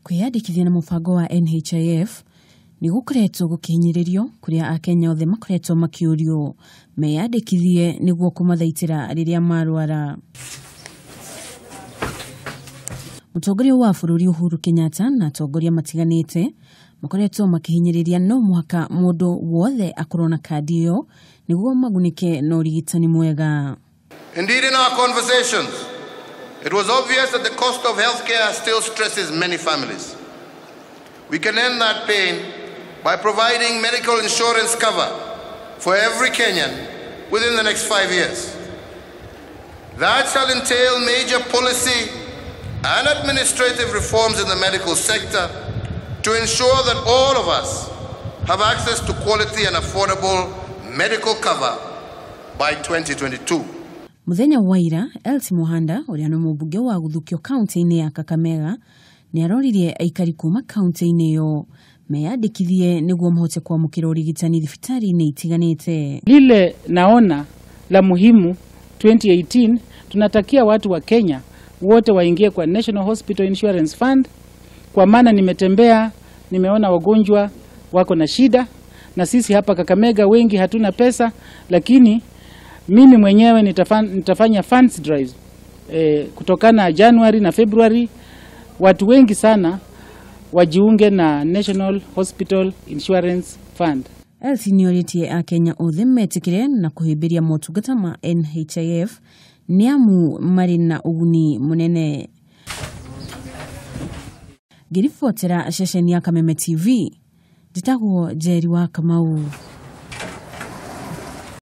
Kwĩyandĩkithia na mũbango wa NHIF nĩ gũkoretwo gũkĩhinyĩrĩrio kũrĩa akenya othe makoretwo makĩũrio meyandĩkithie nĩguo kũmathaitĩra rĩrĩa marwara. Mũtongoria wa bũrũri Uhuru Kenyatta na atongoria matiganĩte makoretwo makĩhinyĩrĩria no mũhaka mũndũ wothe akorwo na kandi ĩyo nĩguo magunĩke na ũrigitani mwega. Indeed, in our conversations, it was obvious that the cost of healthcare still stresses many families. We can end that pain by providing medical insurance cover for every Kenyan within the next 5 years. That shall entail major policy and administrative reforms in the medical sector to ensure that all of us have access to quality and affordable medical cover by 2022. Mũthenya wa ira, Elsie Muhanda ũrĩa nĩ mũmbunge wa gũthukio kaunti-inĩ ya Kakamega nĩ aroririe aikari kuma kaunti-inĩ ĩyo meyandĩkithie nĩguo mahote kwamũkĩra ũrigitani thibitarĩ-inĩ itiganĩte. Lile naona la muhimu 2018, tunatakia watu wa Kenya wote waingie kwa National Hospital Insurance Fund, kwa maana nimetembea, nimeona wagonjwa wako na shida, na sisi hapa Kakamega wengi hatuna pesa, lakini mimi mwenyewe nitafanya funds drives kutokana January na February, watu wengi sana wajiunge na National Hospital Insurance Fund. Elsie nĩorĩtie akenya othe metĩkĩre na kũhĩmbĩria motungata ma NHIF nĩ amu marĩ na ũguni mũnene. Ngĩribotera ceceni ya Kameme TV, njĩtagwo Njeri wa Kamau.